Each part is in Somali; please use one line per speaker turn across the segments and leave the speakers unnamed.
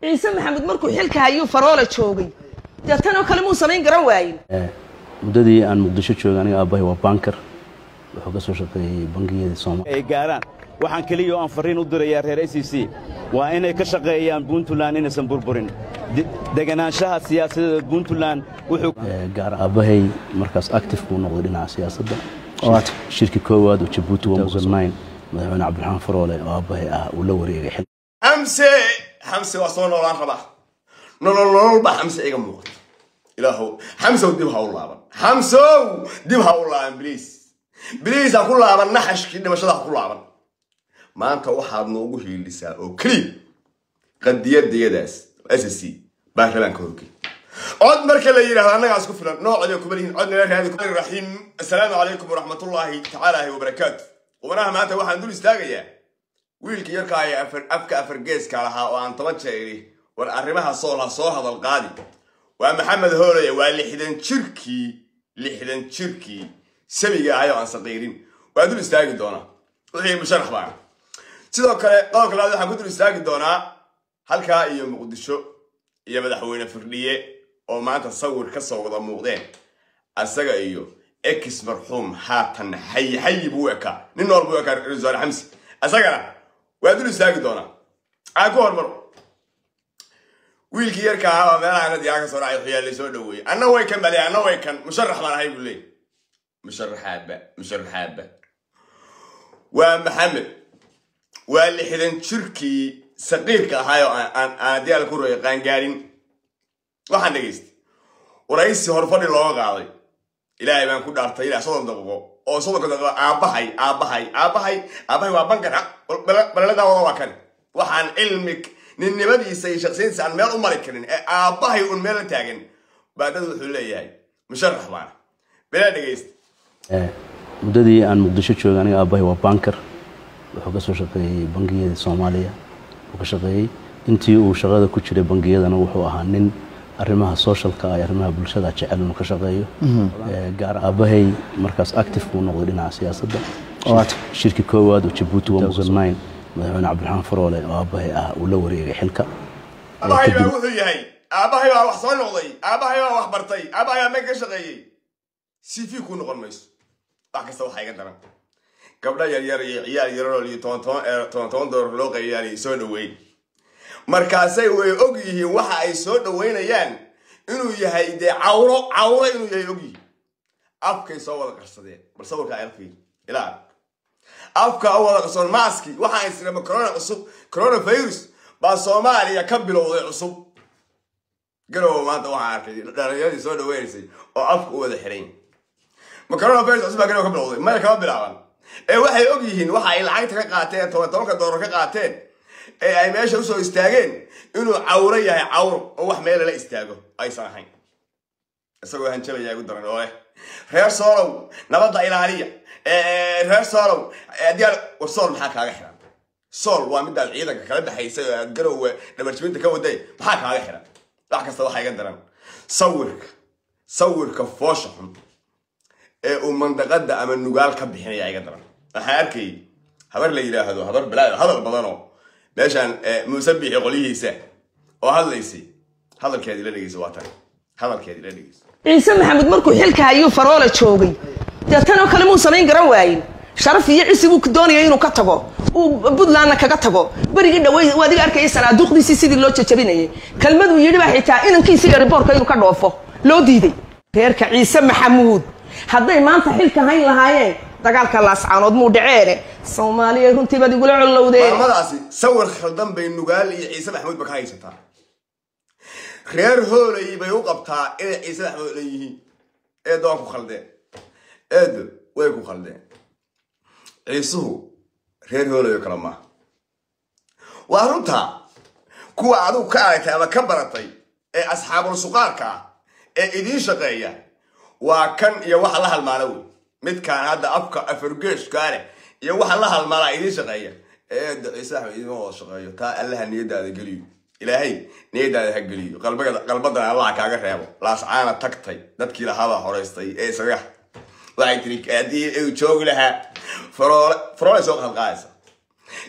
Ciise Maxamed markuu xilka hayuu Faroola joogay, dee tanoo kale muu samayn garan waayin.
Muddadii aan Muqdisho joogay, aniga aabbahay waa banker, wuxuu ka soo shaqeeyey bangiyada Soomaaliya.
Ay gaaraan. Waxaan keliya oo aan farriin u dirayaa reer SSC waa inay ka shaqeeyaan Puntland inaysan burburin. Deganaanshaha siyaasadeeda Puntland wuxuu
Gaar aabbahay markaas active buu noqday dhinaca siyaasadda. Shirki koowaad oo Jabuuti 2009, madaxweyne Cabdiraxmaan Faroole oo aabbahay ah uu la wareegay xil.
Xamse, Xamse waa soo noolaan rabaa. Nolol, nolol baa Xamse iga muuqata. Ilaahow, Xamsow, dib ha u laaban. Xamsow, dib ha u laaban, please, please, ha ku laaban naxashkii dhimashada, ha ku laaban. Maanta waxaad noogu hiilisaa oo keliya qadiyadayadaas SSC baarlamaanka horgey. Cod marka la yidhahdo annagaa isku filan, noocodee kuma lihin, cod nala raadi. Raxiim. Assalaamu calaykum waraxmatullaahi tacaala wabarakaatu. Qubanaha maanta waxaan dul istaagayaa wiilka yarka ee afka afargeeska lahaa oo aan 10 jeer idhi war arrimaha Sool ha soo hadal qaadi. Waa Maxamed Hoolaya, waa 60 jirkii, 60 jirkii sabiga ahay oo aan saqiirin. Waa dul istaagi doonaa wixii musharax baan. Sidoo kale qodobka labaad waxaan ku dul istaagi doonaa halkaa iyo Muqdisho iyo madaxweyne Firdhiye oo maanta sawir ka soo wada muuqdeen asaga iyo ex marxuum haatan xayi xayi buu ekaa, nin nool buu ekaa, ra-iisul wasaare Xamsi. Asagana waa dul istaagi doonaa. Aan ku hormaro wiilkii yarka ahaa baa meelaha nadiyaa ka soo dhacay, wuxuu soo dhaweeyey, anna way kan bale, anna way kan musharax baan ahay buu leeyay. Musharaxaaba, musharaxaaba waa Maxamed, waa 60 jirkii saqiirka ahaay oo aan haddii alla ku roya qaangaarin. Waxaan dhegaystay waraysi horfadhi looga qaaday, Ilaahay baan ku dhaartay, ilaa 30 daqiiqo oo 30-ka daqiiqo aabbahay, aabbahay, aabbahay, aabbahay waa bankan balaladaa wada. Waa kan waxaan cilmi ninnimadiisa iyo shaksiyadiisa aan meel u mari karin ee aabbahay un meel la taagan baa dad wuxuu leeyahay musharax baana bilaa. Dhegaysta.
Muddadii aan Muqdisho joogay, aniga aabbahay waa banker, wuxuu ka soo shaqeeyey bangiyada Soomaaliya uu ka shaqeeyey. Intii uu shaqada ku jiray bangiyadana wuxuu ahaa nin arrimaha socialka ah iyo arrimaha bulshada jecel inuu ka shaqeeyo. Gaar aabbahay markaas active buu noqday dhinaca siyaasadda. Shirki koowaad oo Jabuuti 2009, madaxweyne Cabdiraxmaan Faroole oo aabbahay ah uu la wareegay xilka.
Aabbahay baa wuxuu yahay, aabbahay baa wax soo noqday, aabbahay baa wax bartay, aabbahay baa meel ka shaqeeyey, CV kuu noqon mayso. Wax kasta waxaa iga daran gabdho yaryar iyo ciyaal yararoo iyo toban toban toban toban doolar loo qaybiyaal soo dhaweyn. Markaasay way og yihiin waxa ay soo dhaweynayaan inuu yahay dee cawro, cawro inuu yahay og yihiin. Afkay soo wada qarsadeen. Bal sawirka ayla fiiri ilaa afka u wada qarsoon maaski. Waxa ay sirama corona cusub, coronavirus baa Soomaaliya ka bilowday cusub. Garowe maanta waxaan arkay dhalinyaradii soo dhaweynaysay oo afka u wada xiran. Ma coronavirus cusub baa Garowe ka bilowday? Maya, kama bilaaban. Ee waxay og yihiin waxa ay lacagta ka qaateen, toban tobanka doolar ka qaateen ee ay meesha usoo istaageen inuu cawro yahay, cawro oo wax meel lala istaago aysan ahayn. Isagoo hanjabaya igu daran oo leh reer Soolow nabadda ilaaliya, reer Soolow haddii war Sool maxaa kaaga xiran? Sool waa midaad ciidanka kala baxaysay oo aad Garowe dhabarjibinta ka waday, maxaa kaaga xiran? Wax kasta waxaa iga daran sawirka, sawirka foosha xun ee uu mandaqada ama Nugaal ka bixinaya iga daran. Waxaan arkayay habar la yidhaahdo habar balaayo hadal badanoo meeshaan Muuse Biixi qolyihiisa oo hadlaysay. Hadalkeedii la dhegeyso, waa tan hadalkeedii la dhegeyso.
Ciise Maxamed markuu xilka hayuu Faroola joogay, dee tanoo kale muu samayn garan waayin. Sharaf iyo cisi buu doonayay inuu ka tago, uu Puntlandna kaga tago. Berigii dhawey waa adiga arkayay sanaaduuqdiisii sidii loo jajabinayay. Kelmaduu yidhi baa xitaa inankiisii airportka inuu ka dhoofo loo diiday. Reerka Ciise Maxamuud hadday maanta xilka hayn lahaayeen, dagaalka Laascaanood muu dhaceene. Soomaaliya runtii baad igula collowdeen.
Maamadaasi sawir khaldan bay Nugaal iyo Ciise Maxamuud ba ka haysataa. Reer Hoolay bay u qabtaa inay Ciise Maxamuud dhan yihiin. Eeddo waa ku khaldeen, eeddo way ku khaldeen. Ciisuhu reer Hoolayo kale maaha, waa runtaa. Kuwa adigu ka aragtay ama ka baratay ee asxaabul suqaarka ah ee idiin shaqeeya waa kan iyo waxa la halmaala wey. Midkaan hadda afka afargeeshkaa leh iyo waxa la halmaalaa idiin shaqeeya. Eedda Ciise Axmed idiin wada shaqeeyo. Taa Allaha niyadaada geliyo, Ilaahay niyadaada ha geliyo, qalbagada qalbadana Allaha kaaga reebo. Laascaana tagtay dadkii lahaabaa horeystay ee isaga waxay tiri haddii uu joogi lahaa Faroole, Faroole soo qalqaaysa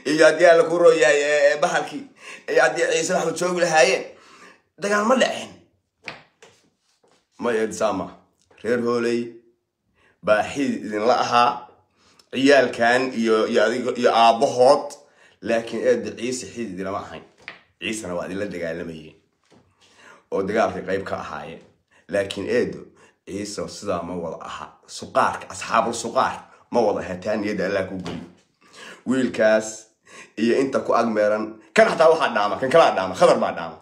iyo haddii Alla ku rooyahay bahalkii Iyo haddii Ciise Maxamed joogi lahaayeen dagaal ma dhaceen. Maya, saama reer Hooley baa xidid idinla ahaa ciyaalkan iyo adiga iyo aabbahood, laakiin eedda Ciise xidid idinlama ahayn. Ciisena waa idinla dagaalamayeen oo dagaalka qayb ka ahaayeen, laakiin eedo Ciise sidaa ma wada aha. Suqaarka asxaabul suqaar ma wada aha. Taa niyadda Allah ku geliyo wiilkaas iyo inta ku agmeeran. Kan xataa waxaa dhaama kan kalaa dhaama, Khadar baa dhaama.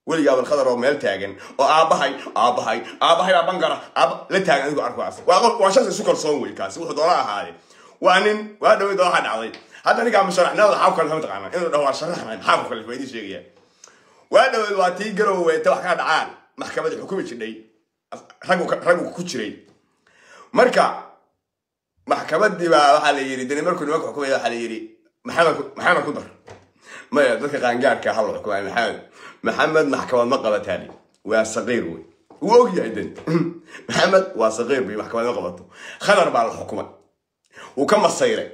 Weligaabal Khadar oo meel taagan oo aabbahay aabbahay aabbahay baa bangara aaba la taagan adigu arkaas waa qof, waa shakhsi isu kalsoon wey. Kaasi wuxuu doona ahaade, waa nin waa dhaweyd waxaa dhacday. Hadda ninkaa musharaxnimada maxaa ku kalifay? Mataqaanaa inuu dhaho waa sharaxnay, maxaa ku kalifay? Idiin sheegaya. Waa dhaweyd waa tii Garowe ta wax ka dhacaan, maxkamadda xukumi jidhay, raggu ku jiray. Marka maxkamadii baa waxaa la yidhi deni markuu nimanka xukumaya waxaa la yidhi Maxamed ku dar. Maya, dadka qaangaarka ha la xukumay. Maxamed maxkamad ma qabataani, waa saqiir wey, wuu og yahay deni. Maxamed waa saqiir bay, maxkamad ma qabato. Khadar baa la xukumay, wuu ka masayray.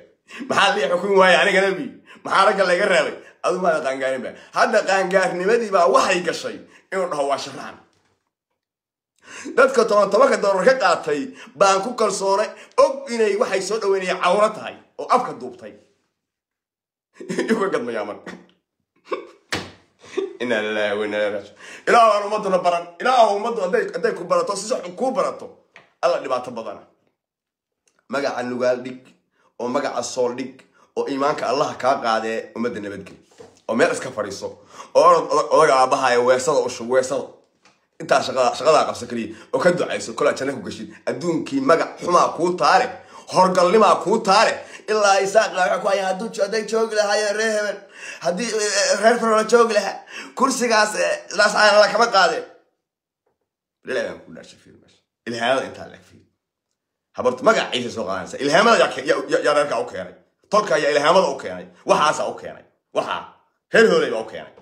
Maxaa lii xukumi waaya anigana bi? Maxaa ragga laga reebay? Adigu maada qaangaarin ba. Hadda qaangaarnimadii baa waxay gashay inuu dhaho waa sharaxan. Dadka toban tobanka doolar ka qaatay baan ku kalsoonay, og inay waxay soo dhaweynaya cawro tahay oo afka duubtay iyu ka gadmayaa. Marka inaa lillahi wa inaa ilaihi raajicuun. Ilaahu aan ummaduna baran, Ilaahu ummaddu hadday ku barato, si sax kuu barato, Alla dhibaato badana. Magaca Nugaal dhig oo magaca Sool dhig oo iimaanka Allaha kaa qaadee ummadda nabadgel oo meel iska fadhiiso oo orod odaga aabahaya weesada u shub weesada. Intaa shaqadaa qabso keliya oo ka ducayso kolaa janna ku gashid. Adduunkii magac xumaa kuu taale, horgalnimaa kuu taale. Ilaa Isaaq waxa ku haya hadday joogi lahaayeen reer hebel, haddii reer Farola joogi lahaa, kursigaas laas aan la kama qaadeen. Ilaahay baan ku dhaashay, fiir meesha ilhaamada intaa leg, fiir habartu magaciisa soo qaadanaysa. Ilhaamada yaa reerka u keenay, tolka ayaa ilhaamada u keenay, waxaasaa u keenay, waxaa reer Hooley baa u keenay.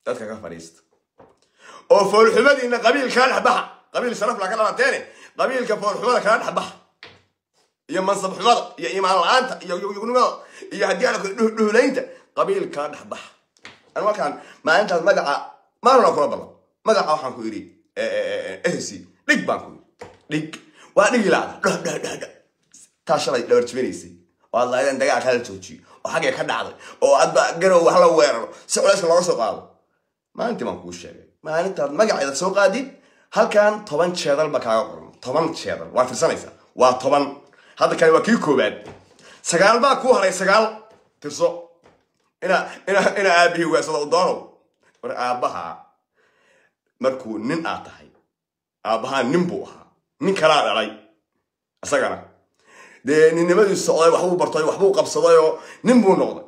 Dadka ka fadhiista oo foolxumadiina qabiil kala dhex baxa. Qabiil sharaf la ka dhalateene, qabiilka foolxumada kala dhex baxa iyo mansab xumada iyo iimaan la-aanta iyo yugnimada iyo haddii aan dhuhulaynta qabiil kala dhex baxa. Anu markaan maalintaas magaca maalin kula ballan magaca waxaan ku idhi ehc dhig baan ku idhi dhig, waa dhigi laada dhoh dhoh dhoh dhoh. Taa shalay dhabar jibinaysay oo aad lahaydeen dagaalka hala joojiyo oo xaggee ka dhacday oo adba Garow wax la weeraro si culayska looga soo qaado. Maalintii baan kuu sheegay, maalintaad magaceeda soo qaadid halkan 10 jeedal ba kaaga qoran. 10 jeedal waa tirsanaysaa, waa 10. Hadda kani waa kii koowaad, 9 baa kuu haray, 9 tirso. Ina aabihii weesada u doonow. War aabbaha markuu nin aad tahay, aabbahaa nin buu ahaa, nin kalaa dhalay isagana dee ninnimadii socday, waxbuu bartay, waxbuu qabsadayoo nin buu noqday.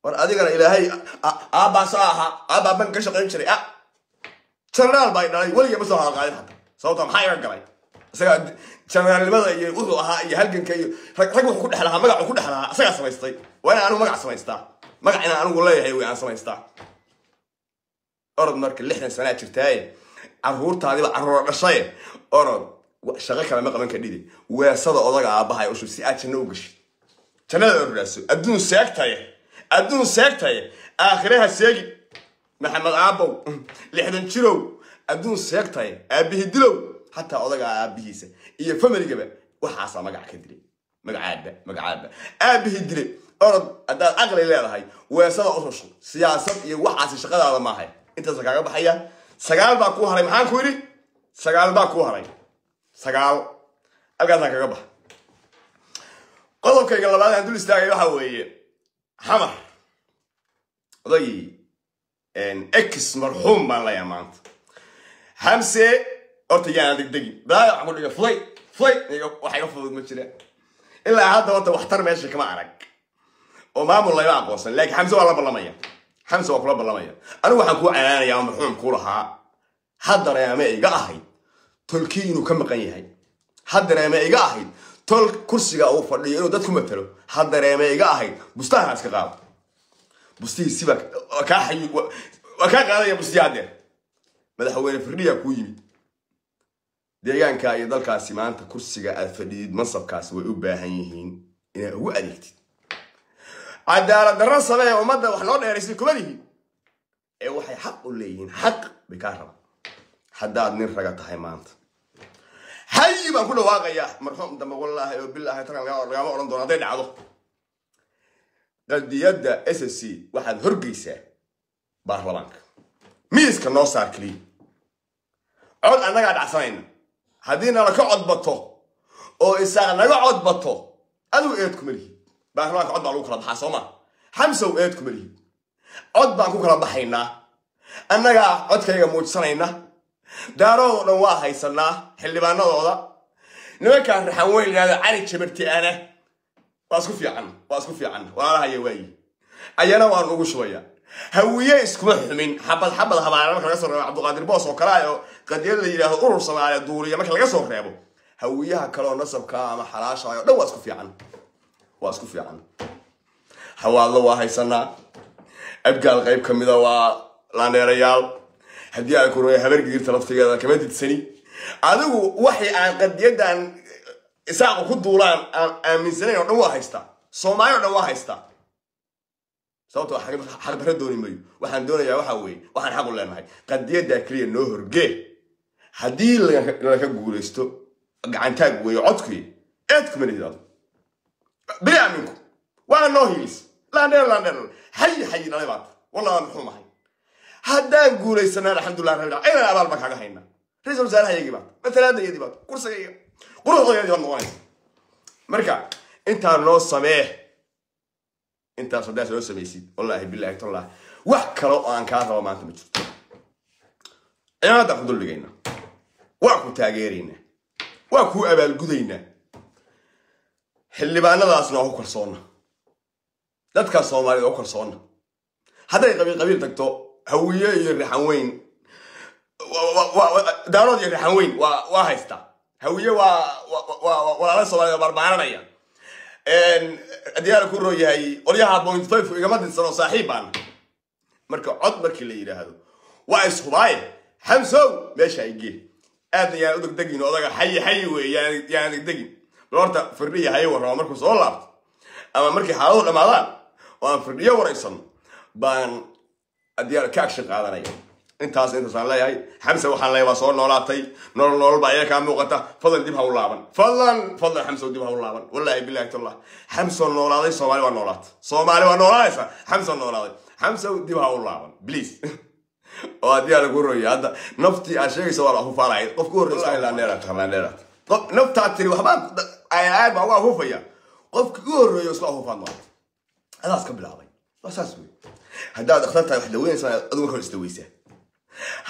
War adigana Ilaahay aabbaa saa ahaa, aabbaa bank ka shaqayn jiray, jenaraal baa dhalay, weliga ma soo hadalqaadin xataa. Sababta maxaa iga galay? Isaga jenaraalnimada iyo wuxuu ahaa iyo halganka iyo rag wuxuu ku dhex lahaa, magacuu ku dhex lahaa isagaa samaystay. Waa inaan anigu magac samaystaa, magac inaan anigu leeyahay wey aan samaystaa. Orod marka 60 sanaa jirtaaye, carruurtaadiba carruura dhashaye, orod shaqo kale ma qaban kadhidi. Weesada odaga aabbahay ushub si aad janno u gashid, jannada oraaso. Adduun seegtaye, adduun seegtaye, aakhiraha seegi. Maxamed Aabow 60 jirow, adduun seegtaye, aabbihii dilow. Xataa odaga aabbihiisa iyo familigaba waxaasaa magac ka dilay, magacaaba magacaaba aabbihii dilay. Orod haddaad caqli leedahay weesada ushushu, siyaasad iyo waxaasi shaqadaada maahay. Intaasa kaaga baxaya. 9 baa kuu haray. Maxaan ku yidhi? 9 baa kuu haray, 9 halkaasaan kaga baxa. Qodobkayga labaad aan dul istaagay waxa weeye Xamar. Odagii ex marxuum baan leeyahay maanta Xamse. Horta yaana degdegin balaayo waxaan ku dhigay fulay fulay, wax iga fudud ma jira. Ilaa hadda horta waxtar meesha kama arag oo maamul layma aqoonsan, laakiin Xamse waa la ballamaya. Xamse waa kula ballamaya. Anigu waxaan kuu canaanaya ama marxuum kuu lahaa, ha dareeme iga ahayd tolkii inuu ka maqan yahay, ha dareeme iga ahayd tol kursiga uu fadhiyo inuu dad ku matalo, ha dareeme iga ahayd. Bustaha iska qaado, bustihiisiba waa kaa xayu, waa kaa qaadaya bustihi. Haddeer madaxweyne Firdhiya kuu yimid deegaanka iyo dalkaasi. Maanta kursiga aad fadhidid, mansabkaasi way u baahan yihiin inaad ugu adeegtid. Cadaalad darro samee, ummadda wax noo dheeraysay kuma lihin. Ee waxay xaq u leeyihiin, xaq bay kaa rabaan. Haddaad nin raga tahay maanta, xayi baan ku dhawaaqayaa, marxuum dambe wallaahi oo bilaahi taran lagama odhan doono. Hadday dhacdo qadiyadda SSC, waxaad horgeysaa baarlamaanka, miiska noo saar keliya, cod annagaa dhacsanayna. Haddii nala ka codbato oo Isaaq naga codbato, adigu eed kuma lihid. Baarlamaanka cod baa lagu kala baxaa, soo ma? Xamsow, eed kuma lihid, cod baan ku kala baxaynaa, annagaa codkayga muujisanayna. Daaroodoo dhan waa haysanaa xildhibaanadooda. Nimankaan Raxan Weyn yidhahdo, Cali Jabarti ana waa isku fiican, waa isku fiican, walaalahaya waayi, ayana waan ugu shubaya. Hawiye iskuma xumin, xabad xabad habaana marka laga soo reebo Cabdiqaadir Boos oo kale ah oo qadiyad la yidhaahdo Urur Soomaaliya duuliya marka laga soo reebo, hawiyaha kaleoo nasabka ama xalaasha oo dhan waa isku fiican, waa isku fiican. Xawaadlo waa haysanaa, Abgaal qayb ka mida waa laandheerayaal, haddii aan ku roya Habargiirta laftigeeda kama didsani. Adigu waxay aan qadiyadan Isaaqu ku duulaan aan aaminsanayn oo dhan waa haystaa, Soomaali oo dhan waa haystaa. Sababtoo xaqdarra dooni mayo. Waxaan doonayaa waxaa weeye waxaan xaq u leenahay, qadiyaddaa keliya noo horgee. Haddii laka guulaysto, gacantaag weeye codkuy, eed kuma lihid adu bili aminku waa noo hiilis. Laandheer, laandheer, xayi xayi dhalay baata, wallah waan muxuu mahay. Haddaan guulaysanaa, alxamdulilah rabbil caalamiin, abaal baan kaaga haynaa. Ra-iisul wasaarahayagii baata, matalaadayadii baata, kursigayga quruxdayadii baad noqonaysa. Marka intaa noo samee, intaas haddaas noo samaysid, wallaahi billahi tallah, wax kale oo aan kaa rabo maanta ma jirto. Cimaamaddaan ku duldhigaynaa, waa ku taageeraynaa, waa kuu abaalgudaynaa. Xildhibaanadaasna waa ku kalsoonna, dadkaas Soomaaliyed waa ku kalsoonna. Hadday qabiil qabiil tagto, Hawiye iyo Raxan Weyn, Daarood iyo Raxan Weyn waa haystaa. Hawiye waa walaala Soomaaliyed oo barbaaranaya. Haddii aan ku roo yahay qolyaha 0.5 igama didsano, saaxiib baan. Marka cod markii la yidhaahdo waa ishubaaye. Xamsow, meesha ay gee, aadna yaan u degdegin. Odaga xayi xayi wey, yaan degdegin. Bal horta Firdhiya haye warrama markuu soo laabto ama markii xaaladuhu dhammaadaan oo aan Firdhiyo waraysano baan haddii aan ka action qaadanaya. Intaas intaasaan leeyahay. Xamse waxaan leeyahay, waa soo noolaatay, nolol nolol baa iyaga kaa muuqata. Fadlan dib ha u laaban, fadlan, fadlan Xamse, dib ha u laaban. Wallaahi billahi tallah, Xamsoo noolaaday, Soomaali waa noolaatay, Soomaali waa noolaanaysa. Xamsoo noolaaday, Xamse dib ha u laaban please. Oo haddii aan lagu royay hadda naftii aad sheegaysa waa la afuufaalahayd qof ku horreysa. Laandheeraat, laandheeraat, qof naftaa tiri waxbaa aad baa uga afuufaya, qofki u horreeyo isku afuufaad maanta adaas ka bilaabay. Waa saas wey. Haddaad dhakhtar tahay wax daweynaysaa, adigu marka hore isdaweysaa.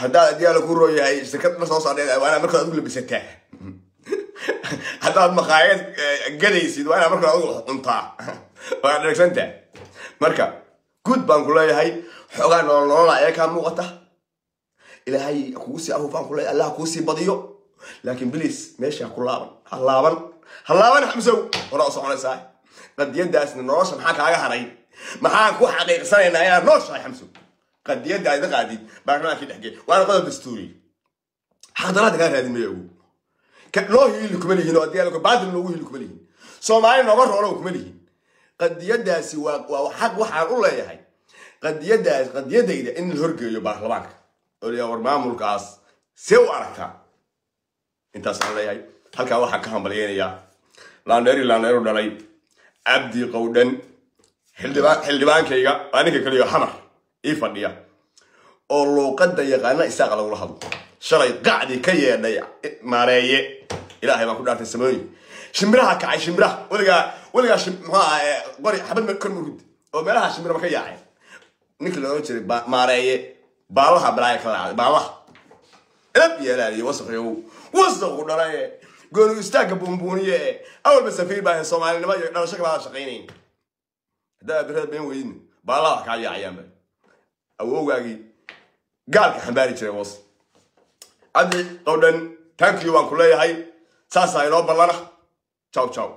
Haddaad haddii aan lagu rooyahay shirkad la soo saardheed, waa inaad marka hore adigu labisataa. Haddaad maqaayad gadaysid, waa inaad marka hore adigu wax cuntaa, waa dheregsantaa. Marka guud baan ku leeyahay, xoogaa nolol nolola ayaa kaa muuqata. Ilaahay kugu sii afuufaan ku leeyahay, Allah kuu sii badiyo, laakiin please meesha ha ku laaban, ha laaban, ha laaban Xamsow, hore u soconaysaa. Qadiyadaasna nolosha maxaa kaaga haray? Maxaan ku xaqiiqsanaynaa inaad nooshahay, Xamsow? Qadiyadda aad qaadid baarlamaankii dhexgee, waana qodob dastuuri. Xaqdaraada kaa raadin mayo, ogow. Loo hiili kuma lihin oo haddii aan baadil loogu hiili kuma lihin, Soomaali nooga roolo kuma lihin. Qadiyadaasi waa xaq waxaan u leeyahay, qadiyadaas, qadiyadayda in la horgeeyo baarlamaanka oo la war maamulkaas see u aragtaa. Intaasaan leeyahay. Halkaa waxaan ka hambalyeynayaa laandheeri, laandheeru dhalay, Cabdi Qowdhan, xildhibaan, xildhibaankayga. Waa ninka kaliyo Xamar ii fadhiya oo luuqadda yaqaana Isaaqa lagula hadlo. Shalay qacdii ka yeedhay Maareeye, Ilaahay baan ku dhaartay, samooyin shimbiraha kacay, shimbiraha weligaa weligaa muxuu ahaa qori xabad kor murud oo meelaha shimbira ma ka yaaceen. Ninkii la oran jiray Maareeye baalaha balaaya ka laacday, baalaha edab yeelaaliyo, wasaqyow wasaqu dhalaye, gooni istaagga buunbuuniye, awalba safiir baa Soomaalinimo iyo dhalasho kama shaqaynayn. Haddaa birada been weydin, baalaha wax kaa yaacayaanba, awowgaagii gaalka xambaari jiray was. Cabdi Qowdhan, thank you baan ku leeyahay. Saasaa inoo ballana. Ciao ciao.